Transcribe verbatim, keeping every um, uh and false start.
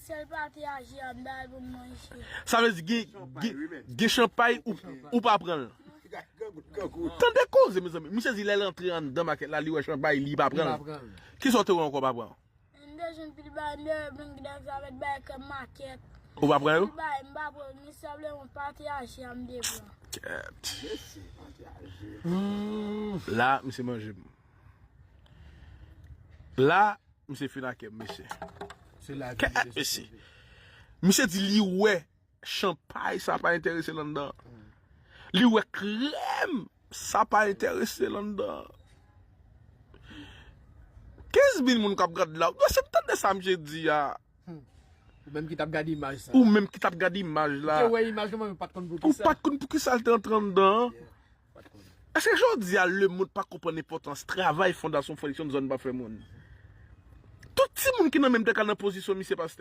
Sèl pate aji a m bay pou m manje. Sa vle di gen, gen, gen chanpay ou, ou pa pran l. Tande koze, mezanmi. Misye di lè l antre anndan makèt la, li wè chanpay, li pa pran l. Kisa w te wè ankò pa pran? M bezwen pil bay, m bezwen pil gidè sa mèt bay kè makèt. Ou pa pran yo? Pil bay, m pa pran, misye vle yon pate aji a m te pran. Kèt. La, misye manje m. La, misye fin ak m, mesye. Kèt, mesye. Misye di li wè chanpay sa pa enterese l anndan. Li wè krèm sa pa enterese l anndan. Kenz mil moun k ap gad la. Yo, se tande sa misye di a. Ou menm ki t ap gade imaj sa. Ou menm ki t ap gade imaj la. Ou te wè imaj la, men ou pa t konn pou Ou ki sa. pa t konn pou ki sa l te antre anndan. Pa t konn. Èske jodi a lemonn pa konprann enpòtans travay Fondasyon Fredson Zòn pa fè moun? Tout timoun ki nan menm te ka nan pozisyon misye pastè.